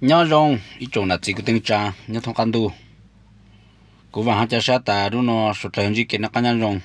Nyob zoo ib tsoom nam txiv kwv tij neej tsa nyob thoob qab ntuj. Kuv Vam Hab Ca Sab tas hnub no suav dlawg ntsib kev noj qab nyob zoo.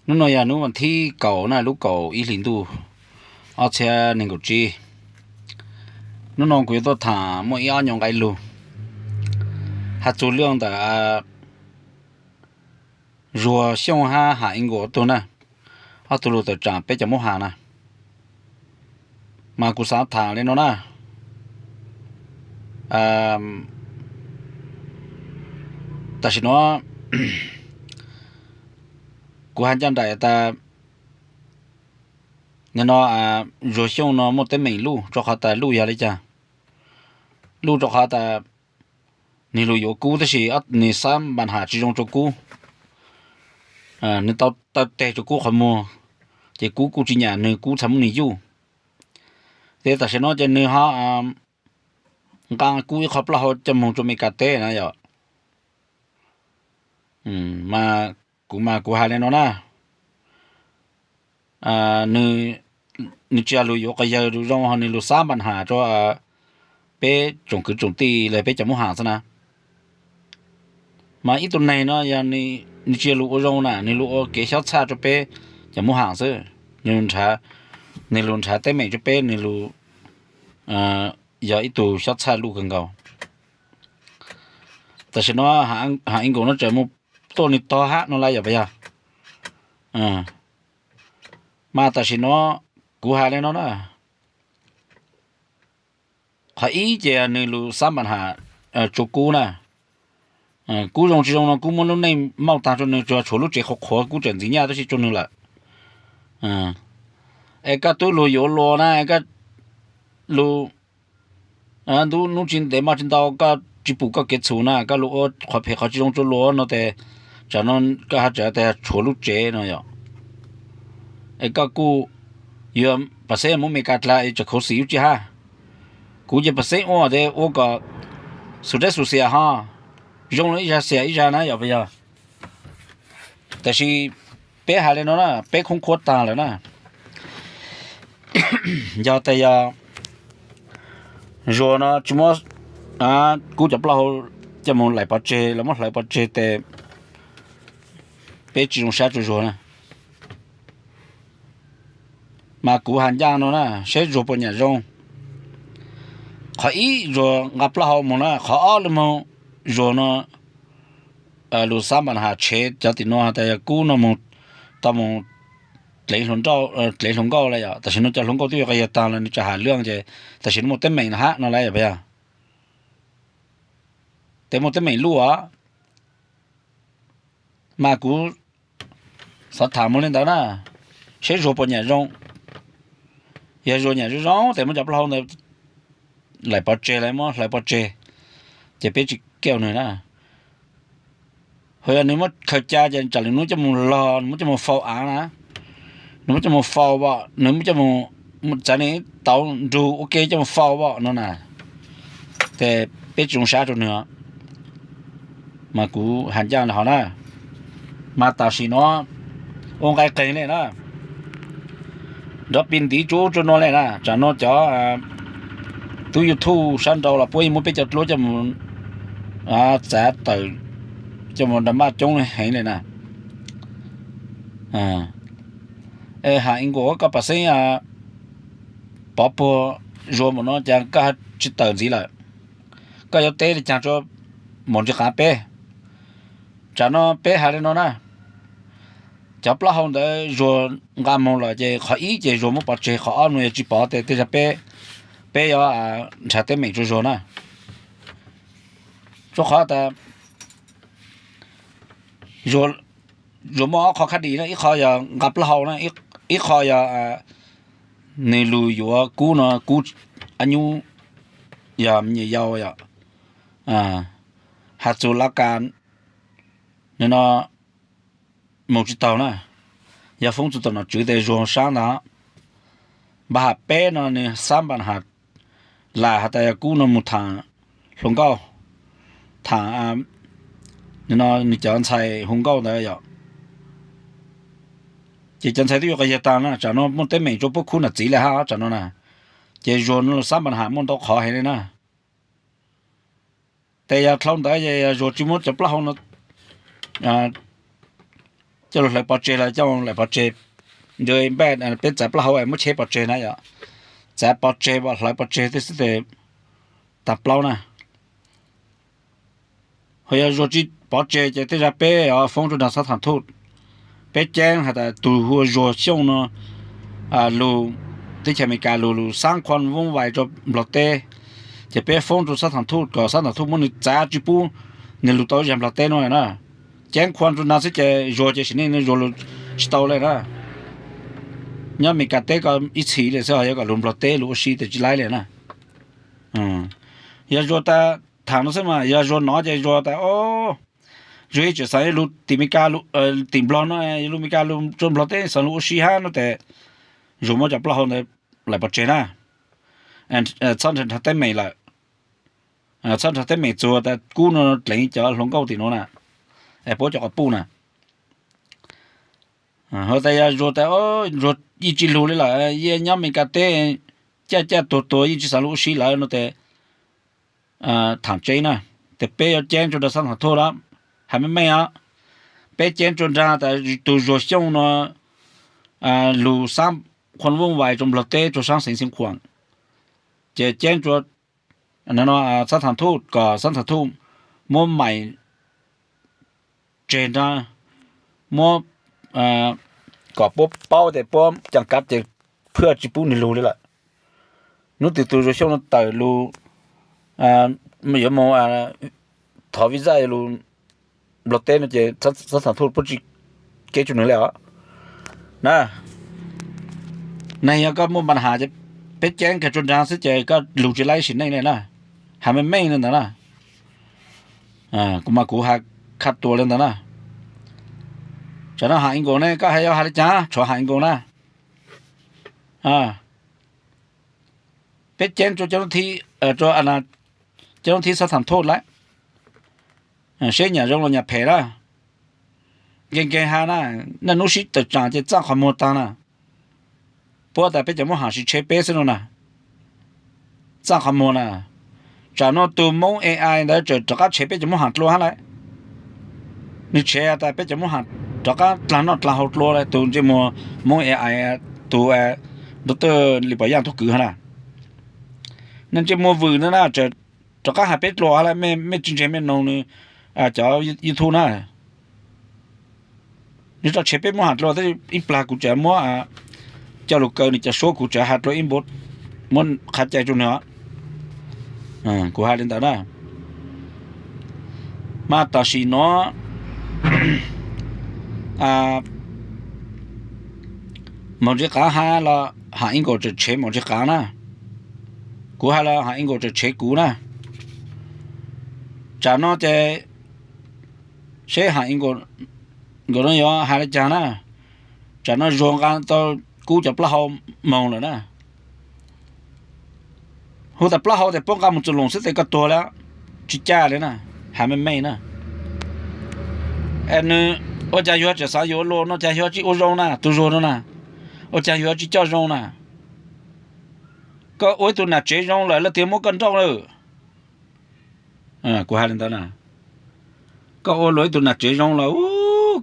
Hnub no yog hnub vas thib kaum na, lub kaum ib hlis ntuj ob txhiab nees nkaum tsib. Hnub no kuv yuav tuaj tham muaj ib ob nyuag nqe lug has txug lub ntawm Zuag Xyooj hab Ham Ib Nkaus ob tug na, ob tug lug tawm tsaam peb cov Moob Has na. Mas kuv xav tham li no na. Tam sim no kuv has ncaj nraim tas nim no Zuag Xyooj no muaj teeb meem luj rua qhov tas luj yog li cas. Luj rua qhov tas nwg lug yuav Kub tab sis nwg xab npa nham tsi zoo rua Kub. Nwg tau taw teg rua Kub qhov muag, ces Kub kuj tsi nyam nwg, Kub txhad muab nwg yuj. Ces tam sim no ces nwg ho nqa Kub ib qho plaub hau coj moog rua Amelikas teb na yom. Mas kuv mas kuv has li no na, nwg tsi yog lug yuav quas yawg zoo, ho nwg lug xab npa nham rua peb tsoom kwv tsoom tij los peb cov Moob Has xwb na. Mas ib tug neeg no yog nwg tsi yog lug ua zoo na, nwg lug ua kev xyob txhaj rua peb cov Moob Has xwb. Nwg lug nrhav teeb meem rua peb, nwg lug yog ib tug xyob txhaj luj kawg nkaus. Tam sim no Ham Ib Nkaus no tseem moog tuaj nwg tog hab no lawm yog puas yog? Mas tam sim no kuv has li no na, qhov ib ces nwg lug xab npa nham rua Kub na. Kub zoo tsi zoo no Kub muab lub neej mauj taag rua nwg, tsuas tshuav lub tsev qhuav qhuav Kub tseem ntxiv nyaj tab sis rua nwg lawm. Es koj tub lug yuav luas na, koj lug ntuj nub tsi ntev maj tsi ntau koj tsi pum koj kev txhum na, koj lug ua qhov phem qhov tsi zoo rua luas no tes, tsam no koj has tsam tas tshuav lub tsev no yom. Es koj kuj yuav pam xeeb moog Amelikas dlaag es tsam khuv xim ub tsi hab. Kuv ces pam xeeb ua tes ua kom xus dleb xus xiam ho, zoo lug ib zag xiam ib zag na yom puas yog? Tab sis peb has li no na, peb khoob khuab taag lawm na. Yog tas yog Zuag no tsi muab Kub cov plaub hau coj moog laim pov tseg los muab hlawv pov tseg tes peb tsi zoo sab rua Zuag na. Mas kuv has ncaj no na, seb Zuag puas nyam zoo. Qhov ib Zuag nqa plaub hau moog na, qhov ob lug moog Zuag no lug xab npa nham tshev cov tim no tas yog Kub no moog tau moog dlev hluas nkauj lawm yom. Tam sim no cov hluas nkauj twb yuav quas yawg taag lawm, nwg tsa has lwj ces tam sim no muaj teeb meem hab no lawm yog puas yog? Tes muaj teeb meem luj os. Mas kuv xav tham moog li ntawd na, seb Zuag puas nyam zoo. Yog Zuag nyam zoo zoo tes muab cov plaub hau ntawd laim pov tseg los muab hlawv pov tseg, ces peb tsi kej nwg na. Ho yog nwg muab khaws ca ces tsam lwm nub coj moog log, nwg muab coj moog faus av na, nwg muab coj moog faus as, nwg muab coj moog, txav nwg tauv nrug ua ke coj moog faus as no na, tes peb tsi zoo sab rua nwg. Mas kuv has ncaj hov na, mas tam sim no ua nqe qeeg le na, nrov pis ntiv tsuj tsuj no le na, tsam no cov tub YouTube sab nraud los puab yeej muab peb cov dluab coj moog txav tawm, coj moog nrag maj coob heev le na. Ham Ib Nkaus, koj pam xeeb pov puag Zuag npaum no cas koj tsi tawm ntxiv lawm? Koj yuav teb le caag rua maum nrig qav peb? Tsam no peb has le no na, cov plaub hau ntawd Zuag nqa moog lawm ces qhov ib ces Zuag muab pov tseg, qhov ob no yog tsi pov tes tej zag peb, peb yuav nrhav teeb meem rua Zuag na. Rua qhov tas Zuag muaj ob qho khab dis na, ib qho yog nqa plaub hau na, ib qho yog nwg lug yuav Kub no, Kub ab nyub yog me nyuam yau yom, has txug lav kas no moog tsi taug na, yog foob txug tom nom tswv tes Zuag sab ntag. Npa ham peb no nwg xab npa nham lam has tas yog Kub no moog thaam hluas nkauj, thaam nwg cov ntxhais hu nkauj ntawd yom. Ces cov ntxhais twb yuav quas yawg taag na, tsam no muaj teeb meem rua puab khub nam txiv le hab tsam no na. Ces Zuag no lus xab npas ham muaj ntau qhov heev li na. Ces yog dlhau ntawd yog Zuag tsis muab cov plaub hau no coj lug hlawv pov tseg los coj hlawv pov tseg, npaj peb txav plaub hau muab cheb pov tseg na yom, txav pov tseg, hlawv pov tseg tej xwb tes tag plaub na. Ho yog Zuag tsis pov tseg ces tej zag peb foob rua nraag xab thaam thuj, peb ceeb has tas tug hu ua Zuag Xyooj no lug teb chaws Amelikas lug lug xaab khuam vooj vais rua Nplog teb, ces peb foob rua xab thaam thuj kom xab thaam thuj muab nwg txav tsis pub nwg lug tau zag Nplog teb nuav na. Ceeb khuam rua nraag xwb ces Zuag ces sim neej Zuag lug tsis tau le na. Nyob Amelikas teb koj ib txhis le xwb, ho yog kom lug Nplog teb lug ua si tes tsis laib le na. Yog Zuag tas thaam no xwb mas yog Zuag nov ces Zuag tas, Zuag yeej tseem xaav lug tim Amelikas, tim Nplog no, lug Amelikas lug rua Nplog teb xaav lug ua si hab no tes Zuag muab cov plaub hau ntawd hlawv pov tseg na. Txhob nrhav teeb meem lawm, txhob nrhav teeb meem txug tas kub no dleev cov hluas nkauj tim nuav na, es puab cov quas puj na. Ho tas yog Zuag tas, Zuag yeej tsis lug le lawm, yeej nyob Amelikas teb caj caj tuag tuag yeej tsis xaav lug ua si lawm no tes thaam tseeb na, tes peb yuav ceeb rua nraag xab thaam thuj lawm, has meej meej os. Peb ceeb rua nraag tas tug Zuag Xyooj no lug xaab khuam vooj vais rua Nplog teb rua saab xeev Xeev Khuam, ces ceeb rua xab thaam thuj kom xab thaam thuj muab maim tseg nraag, muab kom puab paub tes puab caam kav ces phwj tsis pub nwg lug le lawm. Nub twg tug Zuag Xyooj no tawm lug yuav moog thov visa lug Nplog teb no ces xab thaam thuj puab tsis keb rua nwg le os na. Neeg yog koj muaj npa has ces peb ceeb kag rua nraag xwb ces koj lug tsis laib sim neej le na. Has meej meej le ntawd na. Kuv mas kuv has khaj tuas le ntawd na. Tsam no has English ne koj has yuav has le caag, tshuav has English na. Peb ceeb rua cov nub thib xab thaam thuj lawm, seb nyam zoo los nyam phem na. Nkeeg nkeeg has na, naj nub sib tawm tsaam ces txaaj qhov muag taag na. Puab tas peb cov Moob Ham siv tsheb peb xwb no na. Txaaj qhov muag na. Tsam no tug Moob A I ntawd tseem rov qab tshev peb cov Moob Ham dlua hab lawm. Nwg tshev tas peb cov Moob Ham rov qab dlaag noj dlaag haus dlua lawm, tug ntsej muag Moob A I, tug Doctor Lis Pov Yaaj tug kwv hab na. Nws ntsej muag vwm na na, rov qab has peb dlua hab lawm, mej tsis ntseeg mej noog nws cov YouTube na. Nws tso tshev peb Moob Ham dlua, ib plag kuv tseem muab coj lug kaw nws cov suab, kuv tseem has dlua ib npaug, muab qhav cai rua nws. Kuv has le ntawd na. Mas tam sim nuav Maum Ntsis Qaav has los has English tseem tshev Maum Ntsis Qaav na. Kuv has los has English tseem tshev kuv na. Tsam no ces seb has English no yuav has le caag na. Tsam no Zuag nqa tau kub cov plaub hau moog lawm na. Hu tas plaub hau tes puab nqa moog txug loos xwb tes koj tuag le, tsis caj le na, has meej meej na. Es nws ua caag yuav tseem xaav yuav luas no, caag yuav tsis ua zoo na, tug Zuag no na, ua caag yuav tsis coj zoo na. Koj ua ib tug nam tsev zoo lawm leej twg muab koj nrauj lawm. Kuv has le ntawd na. Koj ua luas ib tug nam tsev zoo lawm,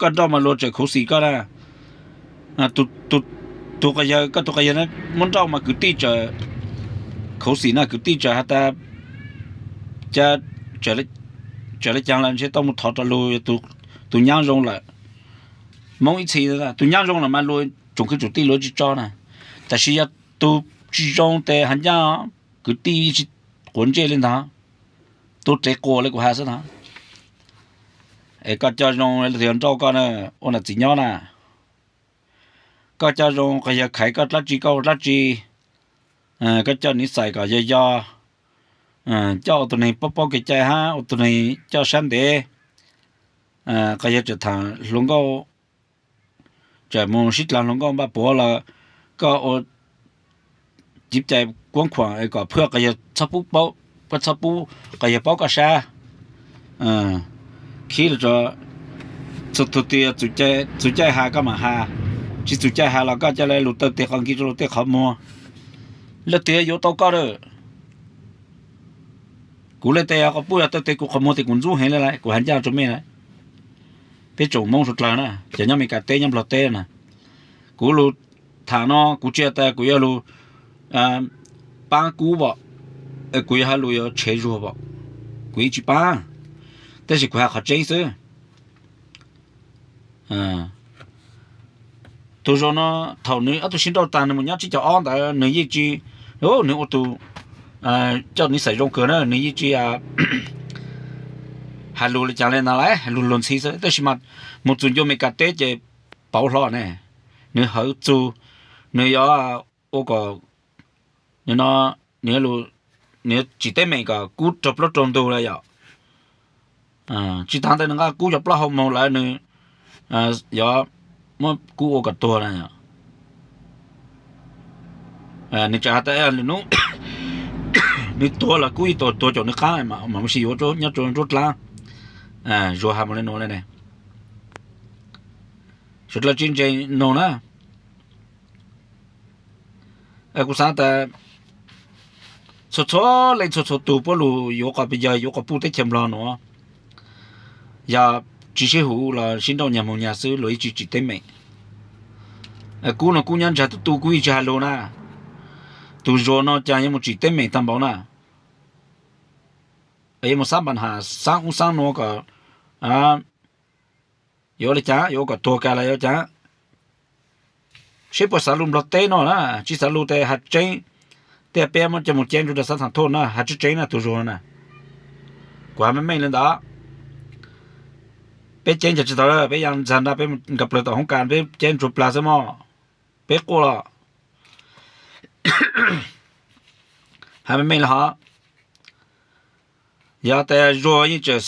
koj nrauj mas luas tseem khuv xim koj na. Tug, koj tug quas yawg muab nrauj mas kwv tij tseem khuv xim na, kwv tij tseem has tas, tseem le caag los ntshe tau mus thov rau luas, tug nyaab zoo lawm. Moob ib txhis, tug nyaab zoo lawm mas luas tsoom kwv tsoom tij luas tsis tso na. Tab sis yog tug tsis zoo tes has ncaaj, kwv tij tsis quav ntsej le ntag. Tug dlev quas le kuv has xwb na. Es koj coj zoo leej twg nrauj koj na, ua nam txiv nyob na. Koj coj zoo quas yawg khaiv koj dlaab tsi koj ua dlaab tsi. Koj coj niv xais kom yog yog, coj ua tug neeg paub paub kev cai hab ua tug neeg coj sab ntev. Quas yawg tseem tham hluas nkauj, tseem mus sib dlaag hluas nkauj npaj puav los koj ua cev cai kuab khuam kom phwj quas yawg txhob pub, txhob pub quas yawg paub koj sab. Khib los txug tug twg txug caij has koj mam has, tsis txug caij has los koj ca le lug taw tes qos nkig rua luas tej qhov muag. Leej twg yuav tau koj lawm? Kuv leej twg yog qhov pub yog tau tes kuv qhov muag tes kuv ntxub heev li lawm, kuv hais ncaj rau mej na. Peb tsoom Hmoob suav dlawg na, cov nyob Amelikas teb nyob Nplog teb na, kuv lug tham no kuv tsis tas kuv yuav lug paab kub pom, kuv yuav has lug yuav tshev zuag pom, kuv yeej tsis paab, tab sis kuv has qhov tseeb xwb. Tus Zuag no, thaum nws ob tug sib nrauj tag nws mus nyob tsib caug ob ntawd nws yeej tsis, nws ua tus coj nws xaim zoo kawg na, nws yeej tsis has lug li cas li na, lug luag ntxhi xwb, tab sis mas mus txug ncua Amelikas teb ces pauv hlo ne, nws hawv txug, nws yuav ua kom, nws no, nws yuav tsim teeb meem kom kub raug plaub raug ntug lawm yom. Tsis tas ntawd nws nqa kub cov plaub hau moog lawm nws yuav muab kub ua kom tuag na. Nws tseem has tas lwm nub nws tuag los kub yeej tuag, tuag caum nws qaab mas mus sib yuav nyob rua nruab dlaab. Zuag has mus le nuav le ne, suav dlawg tsis ntseeg nug na. Kuv xaav tas txhua txhua leej txhua txhua tug puab lug yuav qhov pes yawg yuav qhov puj teb chaws Nplog nuav, yog tsis sib hum los sib nrauj nyag moog nyag xwb luag yeej tsis tsim teeb meem. Kub no kub nyob ntsag tub tu kub yeej tsis has lug na. Tus Zuag no cas yuav mus tsim teeb meem tag npaum na. Yuav mus xaab npa has xaab ub xaab nuav kom yuav ua li cas, yuav ua kom tuag kag los yuav ua cas? Seb puas xaav lug Nplog teb no na, tsis xaav lug tes has tseeb, tej peb muab coj mus ceeb rua nrag xab thaam thuj na, has tseeb tseeb na tus Zuag na. Kuv has meej meej li ntawd, peb ceeb cov tsis tau, peb yaa ntxag nrag peb nkag plawg tom hoob kas peb ceeb ntsuag plag xwb mog, peb quaj los. Has meej meej li hov, yog tas Zuag yeej tseem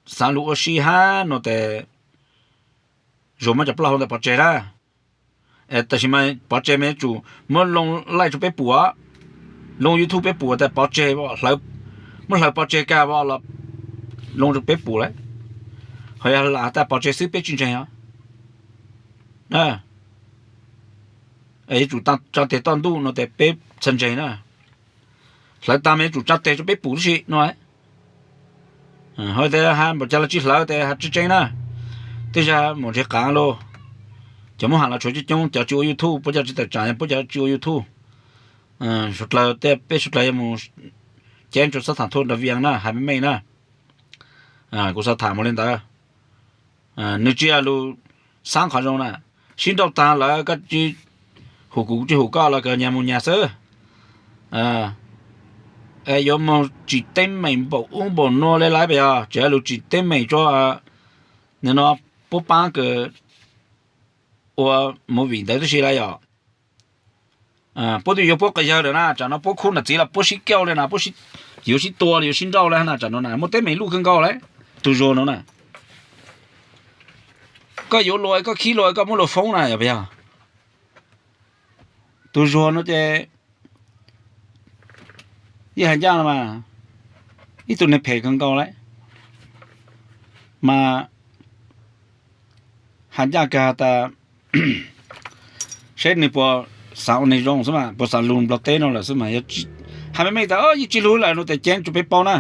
xaav lug ua si hab no tes Zuag muab cov plaub hau ntawd pov tseg na. Tam sis mas pov tseg mas yuav tsum muab loo laij rua peb pum, loo YouTube peb pum tas pov tseg, muab hlawv pov tseg kag los loo rua peb pum lawm. Ho yog lam has tas pov tseg xwb peb tsis ntseeg os. Yuav tsum tsaa teg toj ntuj no tes peb txhaj ntseeg na. Hlawv taag mas yuav tsum tsaa teg rua peb pum tib si no. Ho tas has npaum cas los tsis hlawv tes has tseeb tseeb na. Tej zag mus nrhiav qaav lauj. Cov muab has los tshuav coob coob, cov tsis ua YouTube, puab cov tsis tawm tsaam puab cov tsis ua YouTube. Suav dlawg tej peb suav dlawg yuav mus ceeb rua xab thaam thuj nrag Vias na, has meej meej na. Kuv xaav tham mus li ntawd. Nws tsis yog lug xaav qhov zoo na. Sib nrauj taag lawm koj tsis hum kuv kuv tsis hum koj los kws nyag mus nyag xwb. Yuav moog tsim teeb meem npaum ub npaum nuav le lawm puas yog? Tseem lug tsim teeb meem rua no puab paab kws ua movie ntawd tib si lawm yom. Puab twb yuav puab quas yawg lawm na, tsam no puab khub nam txiv los puab sib kauj le na, puab yuav sib tua los yuav sib nrauj le na, tsam no na muaj teeb meem luj kawg nkaus le. Tus Zuag no na, koj yuav luag koj khib luag koj muab luag foob na yog puas yog? Tus Zuag no ces yeej has ncaj no mas, ib tug neeg phem kawg nkaus le, mas has ncaj kag has tas seb nws puas xaav ua neeg zoo xwb mas, puas xaav lug Nplog teb no lawm xwb mas. Has meej meej tas yeej tsis lug lawm no tes ceeb rua peb paub na.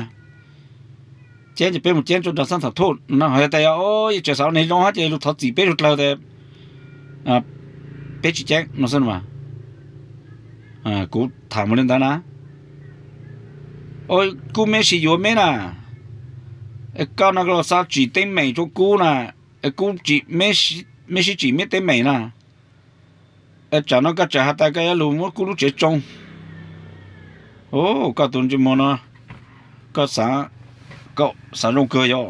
Ceeb ces peb mus ceeb rua nrag xab thaam thuj no, ho yog tas yog yeej tseem xaav ua neeg zoo hab ces lug thov txim peb suav dlawg tes peb tsis ceeb no xwb mas. Kuv tham mus li ntawd na. Kub meb sib yuav meb na, koj no los xaav tsim teeb meem rua kub na, kub meb sib tsim meb teeb meem na. Tsam no koj tseem has tas koj yuav lug muab kub lub tsev tsoo. Koj tus ntsej muag no, koj xaav, koj xaav zoo kawg yog.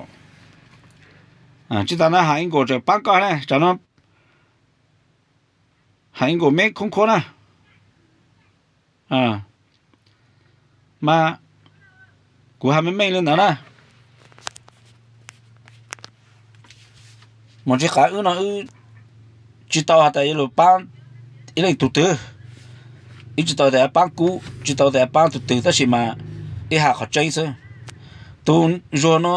Tsis tas na has ib nkaus tseem paab koj na, tsam no has ib nkaus meb khoob khuab na. Mas kuv has meej meej li ntawd na. Mus tsis qav wb no wb tsis tau has tas yuav lug paab ib leej tug twg, wb tsis tau tas paab kub, tsis tau tas paab tug twg, tab sis mas wb has qhov tseeb xwb. Tus Zuag no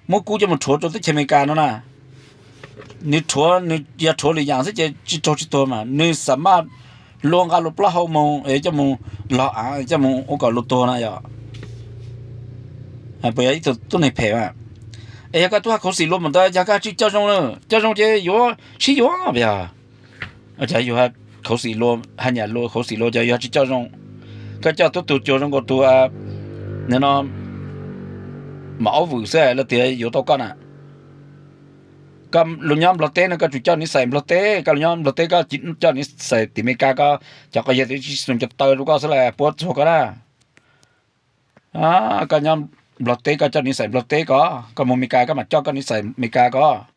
muab kub coj mus rhuav rua teb chaws Amelikas no na, nws rhuav nws yog rhuav lwm yaam xwb ces tsis raug tsis tuag mas nws xam maj Luag nqa luag plaub hau mus es coj mus log av coj mus ua kom luag tuag na yog? Puas yog ib tug tuab neeg phem mas? Es yog koj tub hab khuv xim luag mus ntawd yog koj tsis coj zoo, coj zoo ces yuav sib yuav puas yog? Yus khuv xim luag hab nyam luag khuv xim luag ces yuav tsis coj zoo. Koj coj tub tug cuag zoo nkaus tug no mam ob vwm xwb lawv tias yuav tau koj na. Koj lug nyob Nplog teb no koj tsum coj niv xais Nplog teb, koj lug nyob Nplog teb koj coj niv xais tim Meskas koj, cov quas yawg tsis xum cov taw rau koj xwb las puab txuag koj na. Koj nyob Nplog teb koj coj niv xais Nplog teb ko, koj mus Meskas koj mam coj koj niv xais Meskas ko.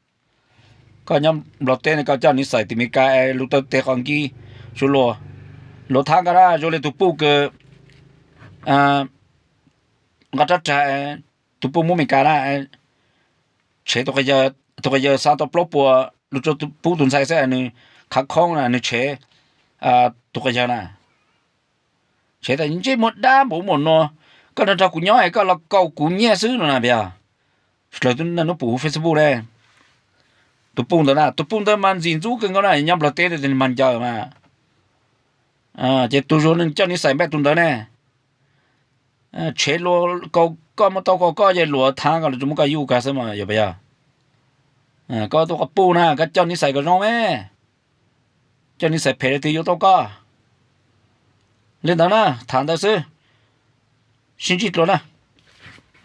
Koj nyob Nplog teb no koj coj niv xais tim Meskas es lug taw teg qos nkig, suav luag, luag thab koj na. Zoo li tug puj kws nqa rab rag, tug puj mub Meskas na, tshev tug quas yawg xa tau plaub puas lug rua puj tug ntxhais xwb nws khav khoob na nws tshev tug quas yawg na. Tshev tas ntsej muag dab npaum ub npaum nuav, koj nrog kuv nyob es koj los kaus kuv nyiaj xwb no na puas yog? Dlawg tub naj nub pum huv Facebook ne. Tug puj ntawd na, tug puj ntawd mas ntxim ntxub kawg nkaus na, nyob Nplog teb mas ncaws mas. Ces tug zuag ne coj niv xais npaj tug ntawd ne, tshev luag kaus koj muab tau kaus koj ces luag thab koj lug rua muab koj yuj kag xwb mas yog puas yog? Koj tub quas puj na koj coj niv xais kom zoo me, coj niv xais phem li twg yuav tau koj. Li ntawd na, tham ntawd xwb, sib ntsib dlua na.